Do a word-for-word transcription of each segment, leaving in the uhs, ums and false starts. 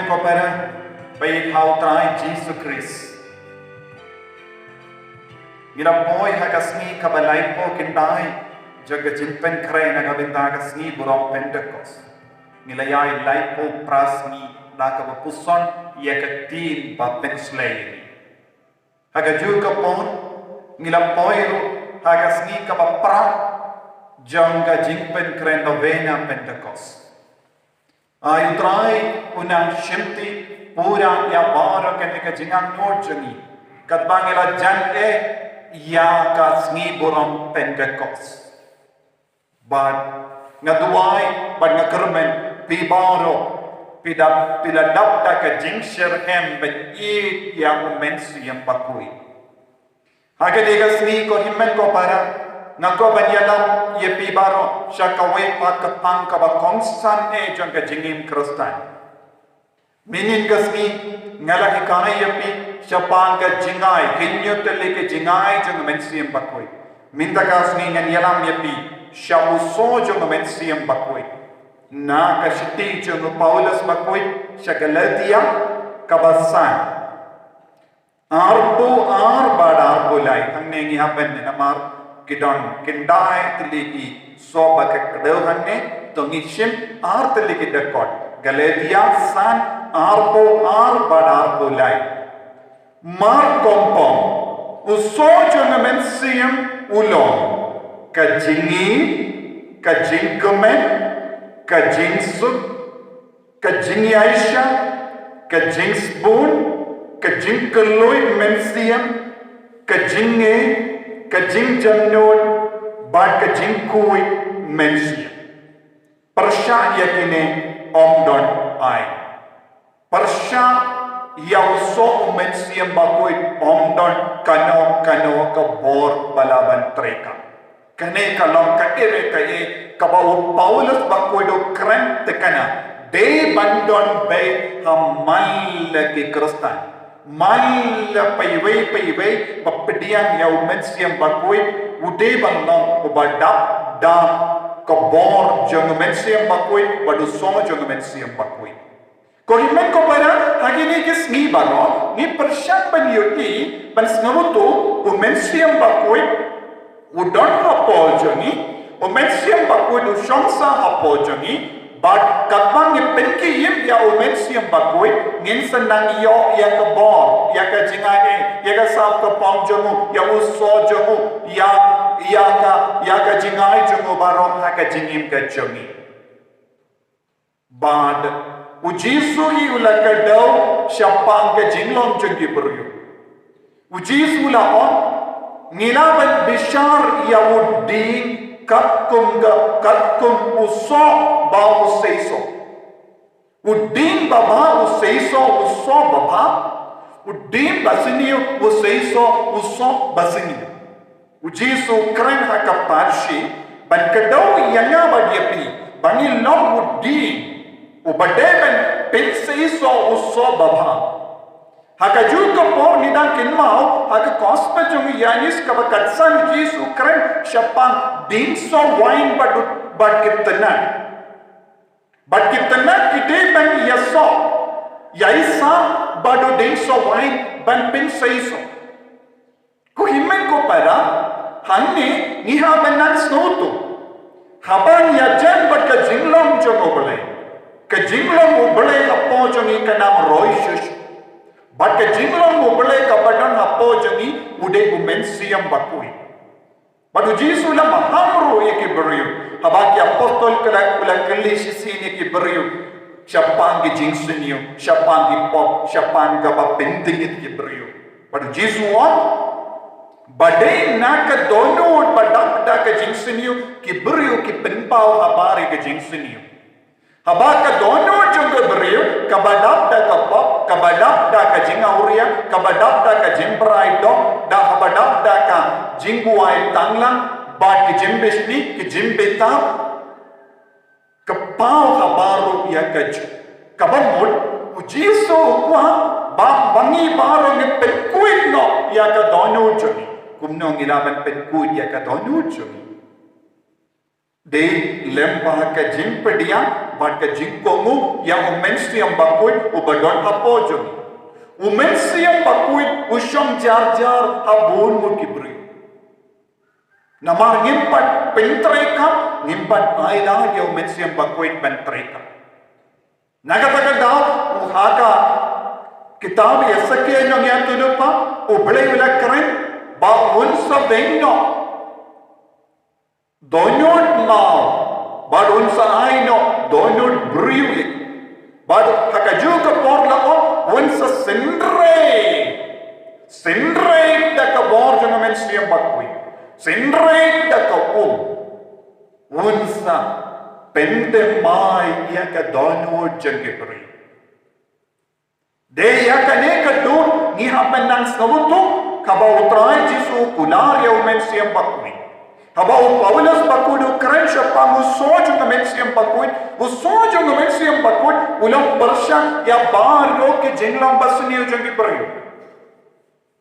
Ko para, bad ha u Trai Jisu Khrist. Ngi la poi ha ka sngi kaba laiphew khyndai jong ka jingpynkhreh na ka bynta ka sngi burom Pentekost. Ngi la ïai laiphew phra sngi da kaba puson ïa ka theme ba pynshlei. Ha kajuh ka por, ngi la poi ruh ha ka sngi kaba phra jong ka jingpynkhreh novena Pentekost. Ai u Trai u nang shimti pura ïa baroh kane ka jingangnud jong ngi, katba ngi la jan eh ïa ka sngi burom Pentekost. Bad nga duwai bad nga kyrmen, phi baroh phi dap, phi la dap da ka jingshitrhem ban ïeit ïa u Mynsiem Bakhuid. Ha kane ka sngi ko hynmen ko para, nga kwah ban ïalam ïa phi baroh sha kawei pat ka phang kaba kongsan eh jong ka jingim Khristan. Mynhynnin ka sngi nga la hikai ïa phi shaphang ka jingai, hynñiew tylli ki jingai jong u Mynsiem Bakhuid. Mynta ka sngi ngan ïalam ïa phi sha u soo jong u Mynsiem Bakhuid. Na ka shithi jong u Paulus Bakhuid sha Galatia kaba san. Arphew ar bad arphew lai, hangne ngi hap ban namar ki don khyndai tylli ki soo ba ka kdew hangne, to ngi shim ar tylli ki dkhot. Galatia san arphew ar bad arphew lai. Mar kongpong, u soo jong u Mynsiem u long ka jingïeit, ka jingkmen, ka jingsuk, ka jingïaishah, ka jingsbun, ka jingkylluid mynsiem, ka jingngeit, ka jingjemnud, bad ka jingkhuid mynsiem. Pyrshah ïa kine ym don aiñ. Pyrshah ïa u soo u Mynsiem Bakhuid ym don kano kano ka bor ba la ban trei ka. Kane ka long kaei re kaei kaba u Paulus Bakhuid u kren te kane. Dei ban don beit ha man la ki Khristan. Man la paiwei paiwei ba pdiang ïa u Mynsiem Bakhuid, u dei ban long uba dap da ka bor jong u Mynsiem Bakhuid, bad u soo jong u Mynsiem Bakhuid. Ko hynmen ko para, ha kine ki sngi baroh ngi pyrshang ban ïohi, ban sngewthuh, u Mynsiem Bakhuid u don hapoh jong ngi, u Mynsiem Bakhuid u shong sah hapoh jong ngi, bad katba ngi pynkhie im ïa u Mynsiem Bakhuid, ngin sa nang ïoh ïa ka bor, ïa ka jingai, ïa ka sap ka pong jong u, ïa u soo jong u, ïa, ïa ka, ïa ka jingai jong u baroh ha ka jingim ka jong ngi. Bad u Jisu hi u la kdew shaphang ka jinglong jong ki briew. U Jisu u la ong, ngi lah ban bishar ïa u dieng katkum ka, katkum u soo bad u seisoh. U dieng babha, u seisoh, u soo babha. U dieng basniew, u seisoh, u soo basniew. U Jisu u kren ha ka parshi ban kdew ïa nga bad ïa phi ba ngin long u dieng uba dei ban pynseisoh u soo babha. Ha kajuh ka por ngi dang kynmaw ha ka gospel jong u Ïoannis kaba khatsan, u Jisu u kren shaphang dieng soo wain bad u, bad ki tnat. Bad ki tnat ki dei ban ïasoh, ïaisah bad u dieng soo wain ban pynseisoh. Ko hynmen ko para, hangne ngi hap ban nang sngewthuh. Haba ngi ïajan bad ka jinglong jong U Blei, ka jinglong U Blei hapoh jong ngi ka nang roi shuh shuh. Bad ka jinglong U Blei kaba don hapoh jong ngi u dei u Mynsiem Bakhuid. Bad u Jisu u la maham ruh ïa ki briew haba ki apostol ki la, ki la kylli shisien ïa ki briew shaphang ki jingsniew, shaphang ki pop, shaphang kaba pyndengit ki briew. Bad u Jisu u ong, ba dei na ka dohnud ba dap da ka jingsniew ki briew ki pynpaw habar ïa ka jingsniew. Haba ka dohnud jong ka briew kaba dap da ka pop, kaba dap da ka jingawria, kaba dap da ka jingbrai doh, da haba dap da ka jingbuaid tanglang bad ki jingbishni, ki jingbithah, ka paw habar ruh ïa ka jong. Kaba mut u Jisu u kwah ba, ba ngi baroh ngin pynkhuid noh ïa ka dohnud jong ngi. Kumno ngi lah ban pynkhuid ïa ka dohnud jong ngi? Dei lyngba ka jingpdiang bad ka jingkohnguh ïa u Mynsiem Bakhuid uba don hapoh jong ngi. U Mynsiem Bakhuid u shong jar jar ha bun ngut ki briew. Namar ngim pat pyntreikam, ngim pat ai lad ïa u Mynsiem Bakhuid ban treikam. Na kata ka daw, u ha ka kitab Esekiel nongïathuhlypa, U Blei u la kren ba un sa beiñ noh dohnud maw, bad un sa ai noh dohnud briew. Bad ha kajuh ka por la ong, un sa synrei, synrei da ka bor jong u Mynsiem Bakhuid, synrei da ka um, un sa pynthymmai ïa ka dohnud jong ki briew. Dei ïa kane ka dur ngi hap ban nang sngewthuh, kaba u Trai Jisu u kular ïa u Mynsiem Bakhuid. Haba u Paulus bakhuid u kren shaphang u soh jong u Mynsiem Bakhuid, u soh jong u Mynsiem Bakhuid u long pyrshah ïa baroh ki jinglong basniew jong ki briew.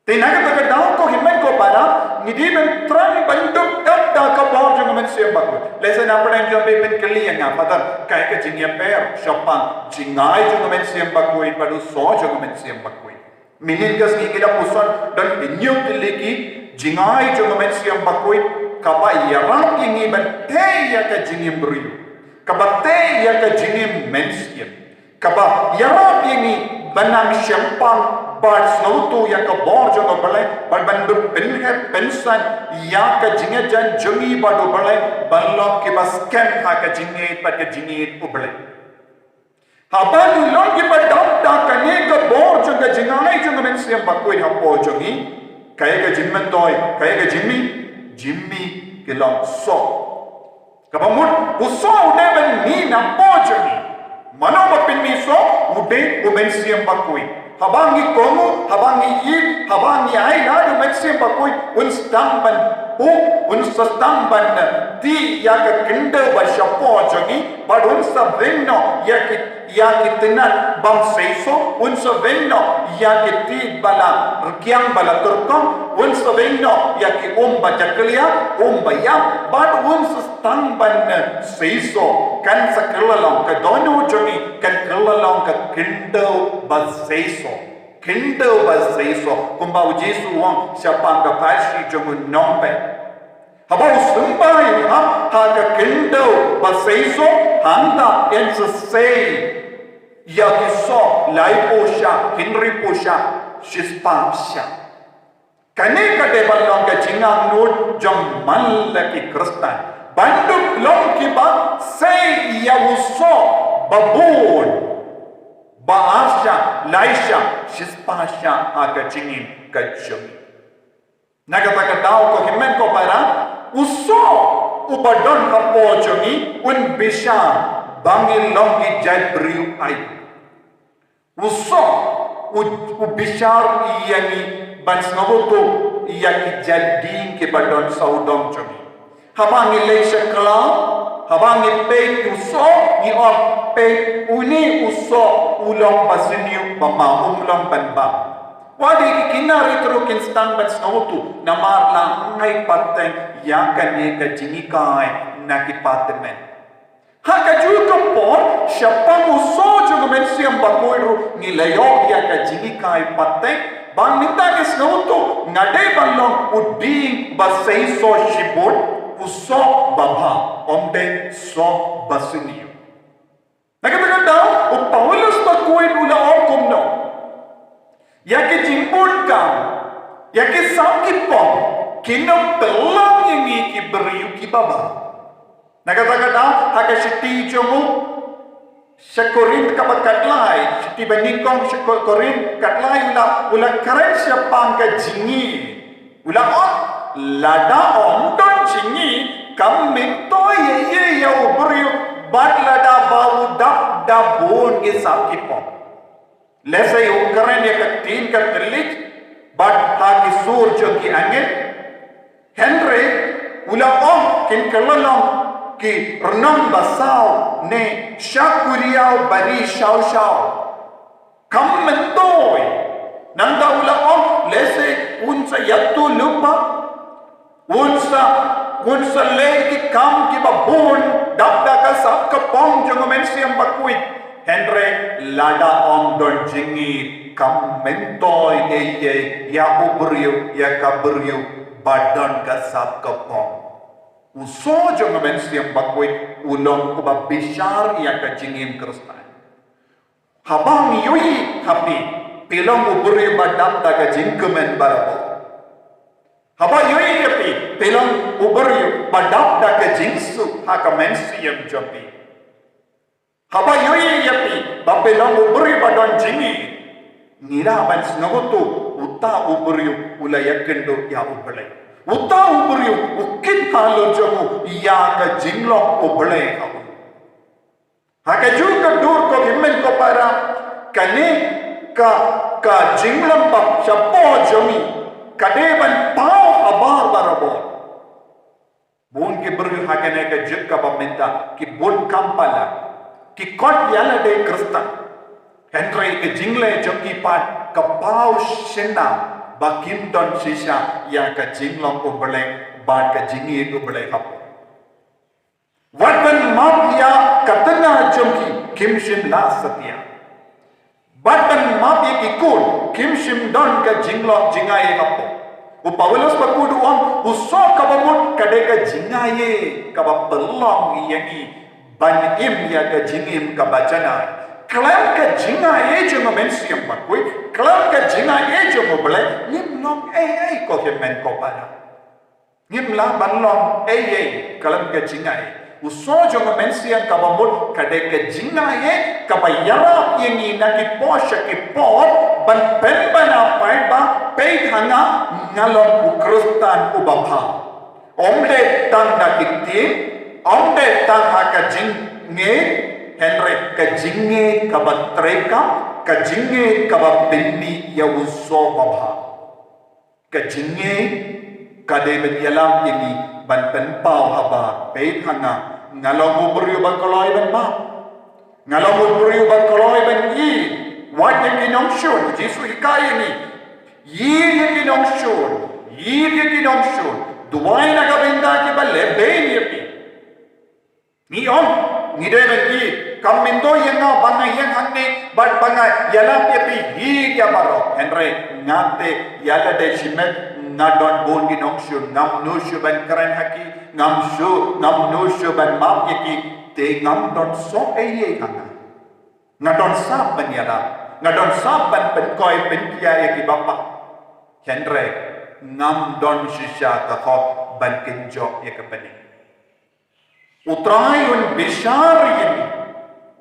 Te na kata ka daw ko hynmen ko para, ngi dei ban thrang ban dup kat da ka bor jong u Mynsiem Bakhuid. Lehse na pdeng jong phi phin kylli ïa nga, Father, kaei ka jingïapher shaphang jingai jong u Mynsiem Bakhuid bad u soh jong u Mynsiem Bakhuid? Mynhynnin ka sngi ngi la puson don hynñiew tylli ki jingai jong u Mynsiem Bakhuid kaba ïarap ïa ngi ban tei ïa ka jingim briew, kaba tei ïa ka jingim mynsiem, kaba ïarap ïa ngi ban nang shemphang bad sngewthuh ïa ka bor jong u Blei, bad ban dup pynheh pynsan ïa ka jingïajan jong ngi bad u Blei, ban long kiba skhem ha ka jingïeit bad ka jingïeit u Blei. Haba ngi long kiba dap da kane ka bor jong ka jingai jong ka Mynsiem Bakhuid hapoh jong ngi, kaei ka jingmyntoi, kaei ka jingmih, jingmih ki long soh. Kaba mut u soh u dei ban mih napoh jong ngi. Mano ba pynmih soh? U dei u Mynsiem Bakhuid. Haba ngi kohnguh, haba ngi ïeit, haba ngi ai lad ïa u Mynsiem Bakhuid, un sdang ban phuh, un sdang ban tih ïa ka khyndew ba shapoh jong ngi, bad un sa beiñ noh ïa ki, ïa ki tnat bym seisoh, un sa beiñ noh ïa ki tih ba la rkiang ba la kyrkong, un sa beiñ noh ïa ki um ba jakhlia, um ba ïap, bad un sa sdang ban seisoh, kan sa kylla long ka dohnud jong ngi, kan kylla long ka khyndew ba seisoh. Khyndew ba seisoh, kumba u Jisu u ong shaphang ka pharshi jong u nongpeit. Haba u symbai hap ha ka khyndew ba seisoh, hangta yn sa sei ïa ki soh laiphew shah, hynriewphew shah, shispah shah. Kane ka dei ban long ka jingangnud jong man la ki Khristan. Ban dup long kiba sei ïa u soh ba bun, ba ar shah, lai shah, shispah shah ha ka jingim ka jong ngi. Na kata ka daw ko hynmen ko para, u soh uba don hapoh jong ngi un bishar ba ngin long ki jait briew aiu. U soh u, u bishar ïa ngi ban sngewthuh ïa ki jait ding kiba don sawdong jong ngi. Haba ngi leit sha club, haba ngi peit u soh, ngi ong, peit une u soh u long basniew ba ma, um long ban bam. Wat ïa ki kynja rit ruh kin sdang ban sngewthuh namar la ngai pateng ïa kane ka jinghikai na ki pateng. Ha kajuh ka por, shaphang u soh jong u Mynsiem Bakhuid ruh ngi la ïoh ïa ka jinghikai pateng, ba mynta ngi sngewthuh, nga dei ban long u dieng ba seisoh shibun, u soh babha, ym dei soh basniew. Na kata ka daw, u Paulus bakhuid u la ong kumno? Ïa ki jingbun kam, ïa ki sap ki pom, kin ym pynlong ïa ngi ki briew kiba bha. Na kata ka daw, ha ka shithi jong u sha Korinth kaba khatlai, shithi ba nyngkong sha Ko-, Korinth khatlai u la, u la kren shaphang ka jingïeit. U la ong, lada ym don jingïeit, kam myntoi ei ei ïa u briew, bad lada ba u dap da bun ki sap ki pom. Lehse u kren ïa ka ktien ka thylliej bad ha ki sur jong ki angel. Hynrei u la ong kin kylla long ki rnong ba saw ne sha kuriaw ba ri shaw shaw. Kam myntoi. Nangta u la ong lehse un sa ïathuh lypa. Un sa Bun sa leh ki kam kiba bun dap da ka sap ka pong jong u Mynsiem Bakhuid. Hynrei lada ym don jingïeit kam myntoi ei ei ïa u briew, ïa ka briew ba don ka sap ka pong. U so jong u Mynsiem Bakhuid u long uba bishar ïa ka jingim Khristan. Haba ngi ïohi ha phi, phi long u briew ba dap da ka jingkmen barabor. Haba ïohi ha phi, phi long u briew ba dap da ka jingsuk ha ka mynsiem jong phi. Haba ïohi ha phi ba phi long u briew ba don jingïeit, ngi lah ban sngewthuh uta u briew u la ïakynduh ïa U Blei. Uta u briew u kit halor jong u ïa ka jinglong U Blei ha u. Ha kajuh ka dur ko hynmen ko para, kane ka, ka jinglong ba shapoh jong ngi ka dei ban paw habar barabor. Bun ki briew ha kane ka juk kaba mynta ki bun kam palat, ki khot ïa lade Khristan. Hynrei ka jingleh jong ki pat ka paw shynna ba kim don shisha ïa ka jinglong U Blei bad ka jingïeit U Blei hapoh. Wat ban map ïa ka tnga jong ki, kim shym la satia. Wat ban map ïa ki khun, kim shym don ka jinglong jingai hapoh. U Paulus ba kut u ong, u soh kaba mut ka dei ka jingai kaba pynlong ïa ngi ban im ïa ka jingim kaba janai. Khlem ka jingai jong u Mynsiem Bakhuid, khlem ka jingai jong U Blei, ngim long ei ei ko hynmen ko para. Ngim lah ban long ei ei khlem ka jingai. U soh jong u Mynsiem kaba mut ka dei ka jingai kaba ïarap ïa ngi na ki por sha ki por ban pynbna paidbah, peit ha nga, nga long u Khristan uba bha. Ym dei tang da ki ktien, ym dei tang ha ka jingngeit, hynrei ka jingngeit kaba treikam, ka jingngeit kaba pynmih ïa u soh ba bha. Ka jingngeit ka dei ban ïalam ïa ngi ban pynpaw habar, peit ha nga, nga long u briew ba kloi ban map. Nga long u briew ba kloi ban ïeit. Wat ïa ki nongshun, u Jisu hikai ïa ngi. Ïeit ïa ki nongshun, ïeit ïa ki nongshun. Duwai na ka bynta kiba lehbeiñ ïa phi. Ngi ong, ngi dei ban ïeit, kam myntoi ïa nga ba nga ïeng hangne bad ba nga ïalam ïa phi hi ïa baroh. Hynrei nga te ïa lade shimet nga don bun ki nongshun, ngam nud shuh ban kren ha ki, ngam shuh, ngam nud shuh ban map ïa ki, te ngam don soh ei ei ha nga. Nga don sap ban ïalam, nga don sap ban pynkoi pynkiar ïa ki bapang. Hynrei ngam don shisha ka hok ban kynjoh ïa ka bneng. U Trai un bishar ïa ngi.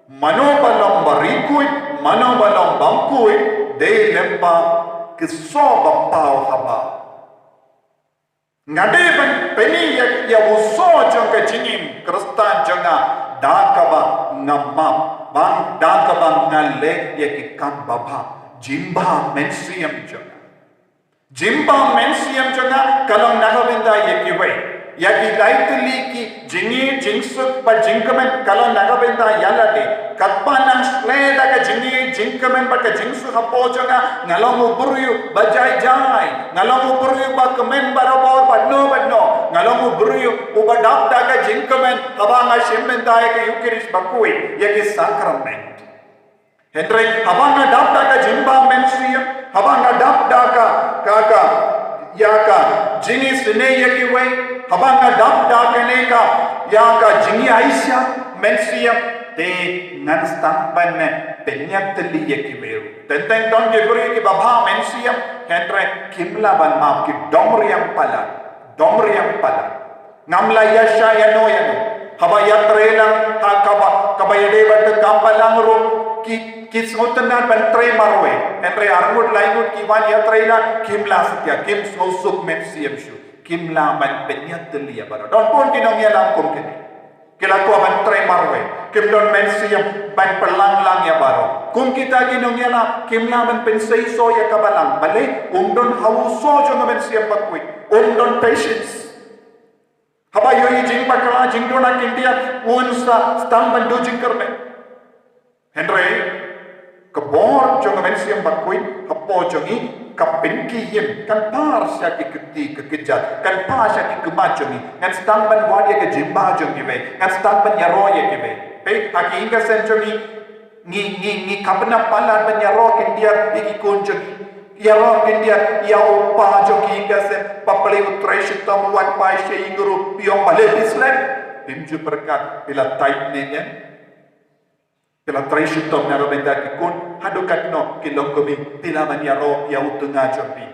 Mano ba long ba riewkhuid, mano ba long bymkhuid, dei lyngba ki soh ba paw habar. Nga dei ban pyni ïa, ïa u soh jong ka jingim Khristan jong nga da kaba nga map, bad da kaba nga leh ïa ki kam babha, jingbha mynsiem jong nga. Jingbha mynsiem jong nga ka long na ka bynta ïa kiwei. Ïa ki lai tylli ki jingïeit, jingsuk bad jingkmen ka long na ka bynta ïa lade. Katba nang shlei da ka jingïeit, jingkmen bad ka jingsuk hapoh jong nga, nga long u briew ba jai jai, nga long u briew ba kmen barabor bad no bad no, nga long u briew uba dap da ka jingkmen haba nga shim bynta ïa ka Eukharist bakhuid, ïa ki sakrament. Hynrei haba nga dap da ka jingbha mynsiem, haba nga dap da ka, ka, ka, ïa ka jingisynei ïa kiwei, haba nga dap da kane ka, ïa ka jingïaishah mynsiem, te ngan sdang ban pynïatylli ïa kiwei ruh. Teng teng don ki briew kiba bha mynsiem, hynrei kim lah ban map, ki dom riam palat, dom riam palat. Ngam lah ïaishah ïano ïano. Haba ïatrei lang ha kaba, kaba ïadei bad ka kam balang ruh, ki, ki sngewtynnat ban trei marwei. Hynrei arngut laingut ki wan ïatrei lang, kim lah satia, kim sngewsuk mynsiem shuh. Kim lah ban pynïatylli ïa baroh. Don bun ki nongïalam kum kine. Ki la kwah ban trei marwei. Kim don mynsiem ban pynlang lang ïa baroh. Kum kita ki nongïalam, kim lah ban pynseisoh ïa ka balang. Balei, um don ha u soh jong u Mynsiem Bakhuid. Um don patience. Haba ïohi jingbakla, jingduna khyndiat, un sa sdang ban duh jingkyrmen. Hynrei ka bor jong u Mynsiem Bakhuid hapoh jong ngi, Ka pynkhih ïing kan par sha ki kti ki kjat, kan par sha ki khmat jong ngi. Ngan sdang ban wad ïa ka jingbha jong kiwei, ngan sdang ban ïaroh ïa kiwei. Peit ha ki ïing ka sem jong ngi, ngi, ngi, ngi khlem palat ban ïaroh khyndiat ïa ki khun jong ngi. Ïaroh khyndiat ïa u kpa jong ki ïing ka sem, ba balei u trei shitom, u wan phai sha ïing ruh, u ong balei phi slem. Phim ju pyrkhat, phi la tight ne em. Phi la trei shitom na ka bynta ki khun, haduh katno ki longkmie, phi lah ban ïaroh ïa u tnga jong phi.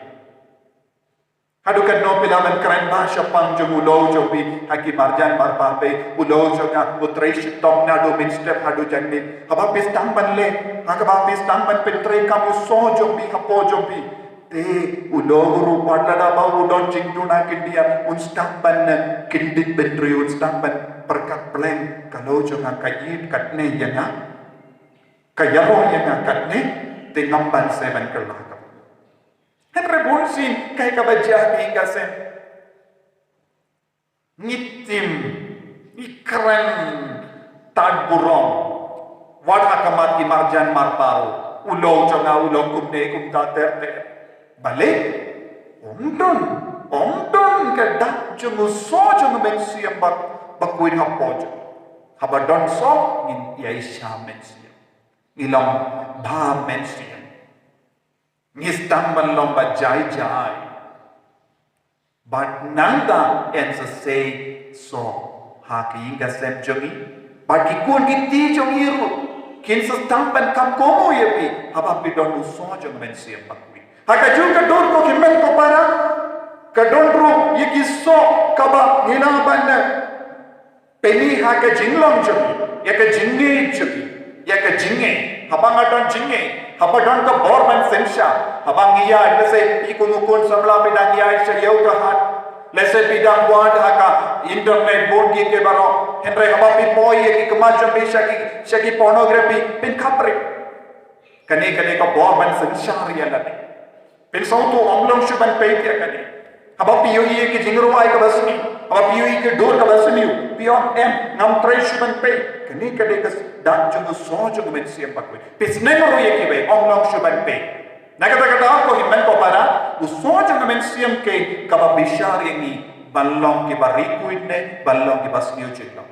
Haduh katno phi lah ban kren bha shaphang jong u lok jong phi ha ki marjan marpa, phi, u lok jong nga u trei shitom naduh mynstep haduh janmiet. Haba phi sdang ban leh, ha kaba phi sdang ban pyntrei kam u soh jong phi hapoh jong phi, te u lok ruh pat lada ba u don jingduna khyndiat, un sdang ban kyndit bynriew, un sdang ban pyrkhat, Blei, ka lok jong nga ka ïeit katne ïa nga, ka ïaroh ïa nga katne, te ngam banse ban kylla ka. Hynrei bunsien kaei kaba jia ha ki ïing ka sem? Ngi tim, ngi kren tad burom, wat ha khmat ki marjan marpa ruh, u lok jong nga u long kumne kumta ter ter. Balei? Ym don, ym don ka dak jong u soh jong u Mynsiem Bak-, Bakhuid hapoh jong. Haba don soh ngin ïaishah mynsiem, ngi long bha mynsiem. Ngi sdang ban long ba jai jai. Bad nangta yn sa sei soh ha ki ïing ka sem jong ngi, bad ki khun ki kti jong ngi ruh kin sa sdang ban kham kohnguh ïa phi haba phi don u soh jong u Mynsiem Bakhuid. Ha kajuh ka dur ko hynmen ko para, ka don ruh ïa ki soh kaba ngi lah ban pyni ha ka jinglong jong ngi, ïa ka jingngeit jong ngi, ïa ka jingngeit. Haba nga don jingngeit, haba don ka bor ban synshar, haba ngi ïaid, lehse phi kum u khun samla phi dang ïaid sha ïew ka hat, lehse phi dang wad ha ka internet bun kiei kiei baroh, hynrei haba phi poi ïa ki khmat jong phi sha ki, sha ki pornography, phin khaprit. Kane, kane ka bor ban synshar ïa lade. Phin sngewthuh ym long shuh ban peit ïa kane. Haba phi ïohi ïa ki jingrwai kaba sniew, haba phi ïohi ïa ki dur kaba sniew, phi ong em, ngam trei shuh ban peit. Kane ka dei ka dak jong u soh jong u Mynsiem Bakhuid. Phi sneng ruh ïa kiwei, ym long shuh ban peit. Na kata ka daw ko hynmen ko para, u soh jong u Mynsiem Bakhuid kaba bishar ïa ngi ban long kiba riewkhuid ne ban long kiba sniew jinglong.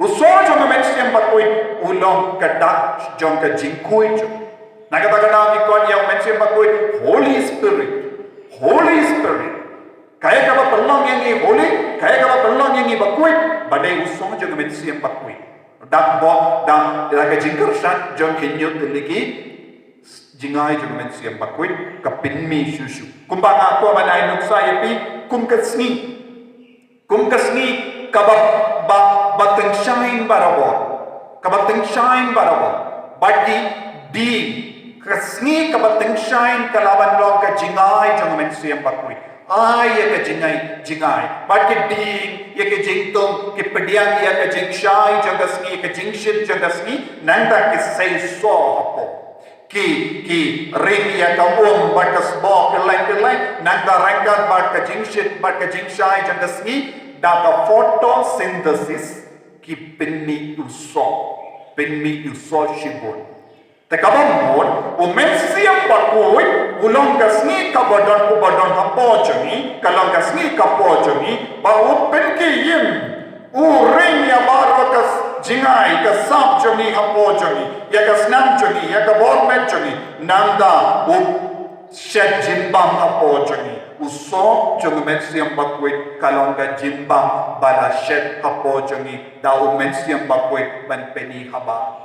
U soh jong u Mynsiem Bakhuid u long ka dak jong ka jingkhuid jong. Na kata ka daw ngi khot ïa u Mynsiem Bakhuid Holy Spirit. Holy Spirit. Kaei kaba pynlong ïa ngi holy, kaei kaba pynlong ïa ngi bakhuid, ba dei u soh jong u Mynsiem Bakhuid. Dak bok, dak, dak ka jingkyrshan jong ki hynñiew tylli ki jingai jong u Mynsiem Bakhuid ka pynmih shuh shuh. Kumba nga kwah ban ai nuksa ïa phi, kum ka sngi. Kum ka sngi kaba, ba, ba tyngshaiñ barabor. Kaba tyngshaiñ barabor. Bad ki dieng, ka sngi kaba tyngshaiñ ka lah ban long ka jingai jong u Mynsiem Bakhuid. Ai ïa ka jingai, jingai. Bad ki dieng, ïa ka jingtung, ki pdiang ïa ka jingshai jong ka sngi, ka jingshit jong ka sngi, nangta ki sei soh hapoh. Ki, ki ring ïa ka um bad ka sboh kylleng kylleng, nangta ryngkat bad ka jingshit bad ka jingshai jong ka sngi, da ka photosynthesis, ki pynmih u soh, pynmih u soh shibun. Te kaba mut, u Mynsiem Bakhuid u long ka sngi kaba don, uba don hapoh jong ngi, ka long ka sngi ka hapoh jong ngi, ba u pynkhih ïing. U ring ïa baroh ka jingai, ka sap jong ngi hapoh jong ngi, ïa ka snam jong ngi, ïa ka bor met jong ngi, nangta u shet jingbam hapoh jong ngi. U soh jong u Mynsiem Bakhuid ka long ka jingbam ba la shet hapoh jong ngi da u Mynsiem Bakhuid ban pyni habar.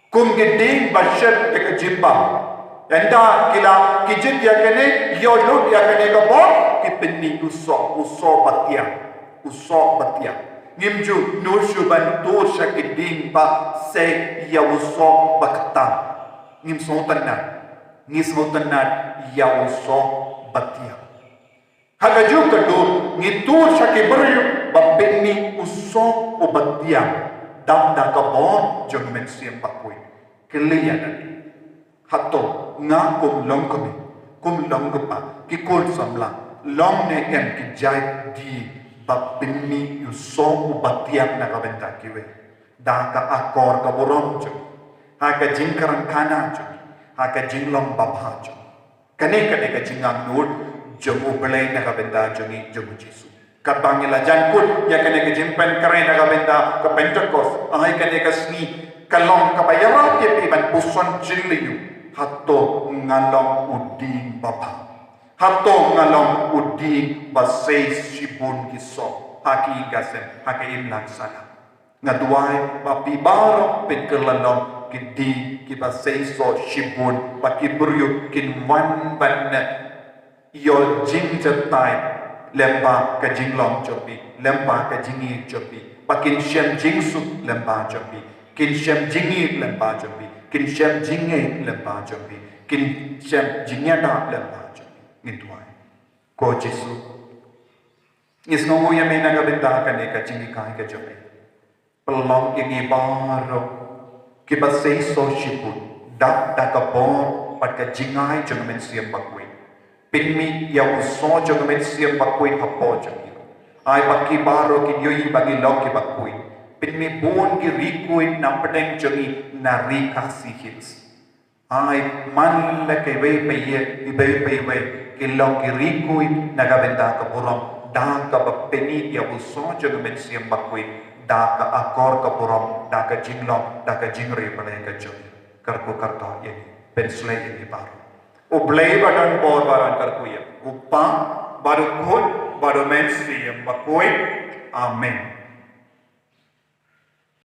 Kum ki dieng ba shet da ka jingbam. Ynda ki la, ki jied ïa kane, ïoh lut ïa kane ka bor, ki pynmih u soh, u soh ba thiang, u soh ba thiang. Ngim ju nud shuh ban tur sha ki dieng ba sei ïa u soh ba ktam. Ngim sngewtynnat, ngi sngewtynnat ïa u soh ba thiang. Ha kajuh ka dur ngi tur sha ki briew ba pynmih u soh uba thiang, dap da ka bor jong u Mynsiem Bakhuid. Kylli ïa lade, hato nga kum longkmie, kum longkpa, ki khun samla, long ne em ki jait dieng ba pynmih u soh uba thiang na ka bynta kiwei? Da ka akor ka burom jong, ha ka jingkren khana jong, ha ka jinglong babha jong. Kane ka dei ka jingangnud jong U Blei na ka bynta jong ngi, jong U Jisu. Katba ngi la jan kut ïa kane ka jingpynkhreh na ka bynta ka Pentekost, ai kane ka sngi ka long kaba ïarap ïa phi ban puson jingmut. Hato nga long u dieng babha? Hato nga long u dieng ba sei shibun ki soh ha ki ïing ki sem, ha ki imlang sahlang? Nga duwai ba phi baroh phin kylla long ki dieng kiba sei soh shibun, ba ki briew kin wan ban ïoh jingjatai lyngba ka jinglong jong phi, lyngba ka jingïeit jong phi, ba kin shem jingsuk lyngba jong phi, kin shem jingïeit lyngba jong phi, kin shem jingïeit lyngba jong phi, kin shem jingïada lyngba jong phi. Ngin duwai. Ko Jisu, ngi sngewnguh ïa me na ka bynta kane ka jinghikai ka jong me. Pynlong ïa ngi baroh kiba sei soh shibun da, da ka bor bad ka jingai jong ka Mynsiem Bakhuid. Pynmih ïa u soh jong ka Mynsiem Bakhuid hapoh jong ngi. Ai ba ki baroh kin ïohi ba ngi long kiba khuid. Pynmih bun ki riewkhuid na pdeng jong ngi na Ri Khasi Hills. Ai man la kiwei pa ïa, kiwei pa iwei ki long ki riewkhuid na ka bynta ka burom, da kaba pynmih ïa u soh jong ka Mynsiem Bakhuid, da ka akor ka burom, da ka jinglong, da ka jingriewblei ka jong ngi. Kyrkhu kyrdoh ïa ngi, pynshlei ïa ngi baroh. U Blei ba don bor ba don kyrkhu ïa u Kpa, bad u Khun, bad u Mynsiem Bakhuid. Amen.